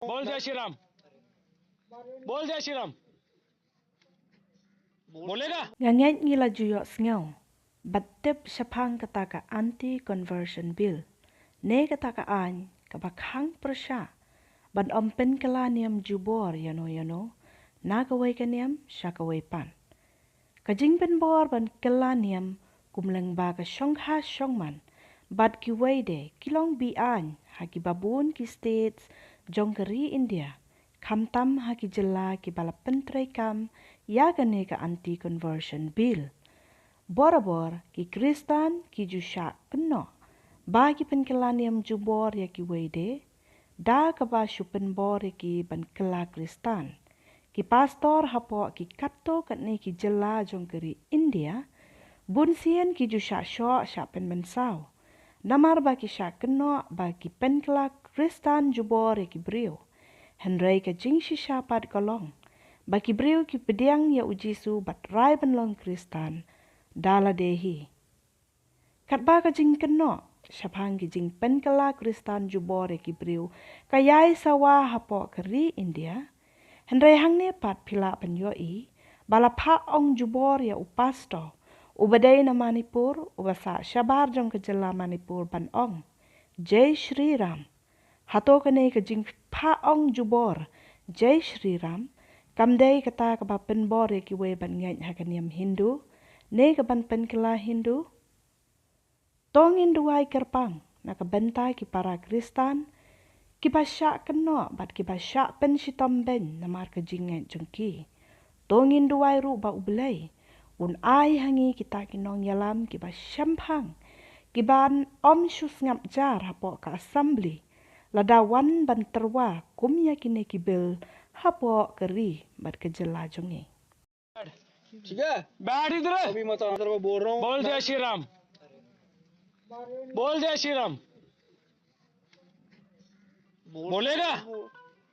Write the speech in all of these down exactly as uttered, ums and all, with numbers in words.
बोल जय श्री राम। बोल जय श्री राम। बोलेगा? Nga ngeit ngi la ju ïohsngew bad tip shaphang kata ka Anti Conversion Bill, ne kata ka aiñ kaba khang pyrshah ban ym pynkylla niam jubor ïano ïano na kawei ka niam sha kawei pat. Ka jingpynbor ban kylla niam kum lyngba ka shongkha shongman bad kiwei de ki long be-aiñ ha kiba bun ki states jong ka ri India, khamtam ha ki jylla kiba la pyntreikam ïa kane ka Anti Conversion Bill. Borabor ki Khristan ki ju shah kynnoh ba ki pynkylla niam jubor ïa kiwei de da kaba shu pynbor ïa ki ban kylla Khristan. Ki pastor hapoh ki katto katne ki jylla jong ka ri India, bunsien ki ju shah shoh shah pynmynsaw namar ba ki shah kynnoh ba ki pynkylla Khristan jubor ïa ki briew. Hynrei ka jingshisha pat ka long ba ki briew ki pdiang ïa u Jisu bad rai ban long Khristan da lade hi. Katba ka jingkynnoh shaphang ki jingpynkylla Khristan jubor ïa ki briew ka ïai sawa hapoh ka ri India, hynrei hangne pat phi lah ban ïohi ba la phah ong jubor ïa u pastor uba dei na Manipur uba sah shabar jong ka jylla Manipur ban ong, "Jai Shri Ram." Hato kane ka jingphah ong jubor, "Jai Shri Ram," kam dei kata kaba pynbor ïa kiwei ban ngeit ha ka niam Hindu ne ka ban pynkylla Hindu? To ngin duwai kyrpang na ka bynta ki para Khristan kiba shah kynnoh bad kiba shah pynshitom beiñ namar ka jingngeit jong ki. To ngin duwai ruh ba U Blei un ai ha ngi kita ki nongïalam kiba shemphang, kiban ym shu sngap jar hapoh ka assembly lada wan ban tyrwa kum ïa kine ki bill hapoh ka ri bad ka jylla jong ngi. ठीक है? बैठ इधर। अभी मैं तेरे को बोल रहा हूँ। बोल जय श्री राम। बोल जय श्री राम। बोल। बोलेगा?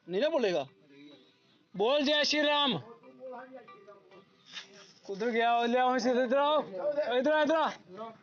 नहीं ना बोलेगा। बोल जय श्री राम। उधर गया, ले आओ इसे, इधर आओ, इधर आओ, इधर आओ।